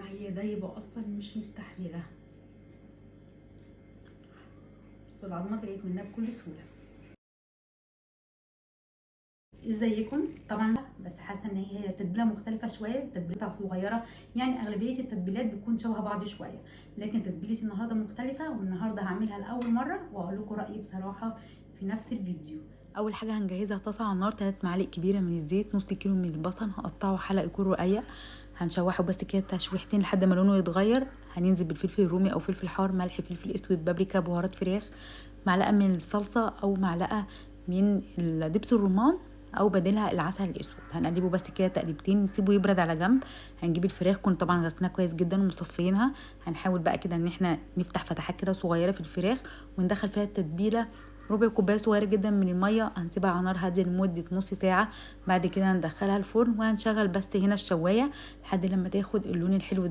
جماعة هي دايبه اصلا مش مستحمله. بصوا العظمة طلعت منها بكل سهولة. ازيكم؟ طبعا بس حاسه ان هي تتبيله مختلفة شوية، تتبيلتها صغيرة، يعني اغلبية التتبيلات بتكون شبه بعض شوية، لكن تتبيلتي النهارده مختلفة، والنهارده هعملها لاول مرة واقول لكم رايي بصراحة في نفس الفيديو. اول حاجة هنجهزها طاسه على النار، 3 معالق كبيرة من الزيت، نص كيلو من البصل هقطعه حلق يكون رقيق، هنشوحه بس كده تشويحتين لحد ما لونه يتغير. هننزل بالفلفل الرومي او فلفل حار، ملح، فلفل اسود، بابريكا، بهارات فراخ، معلقه من الصلصه او معلقه من دبس الرمان او بديلها العسل الاسود. هنقلبه بس كده تقليبتين، نسيبه يبرد على جنب. هنجيب الفراخ، كنا طبعا غسلناها كويس جدا ومصفينها. هنحاول بقى كده ان احنا نفتح فتحات كده صغيرة في الفراخ وندخل فيها التتبيله، ربع كوباية صغيرة جدا من المية. هنسيبها على نار هادية لمدة نص ساعة، بعد كده هندخلها الفرن وهنشغل بس هنا الشوايه لحد لما تاخد اللون الحلو ده.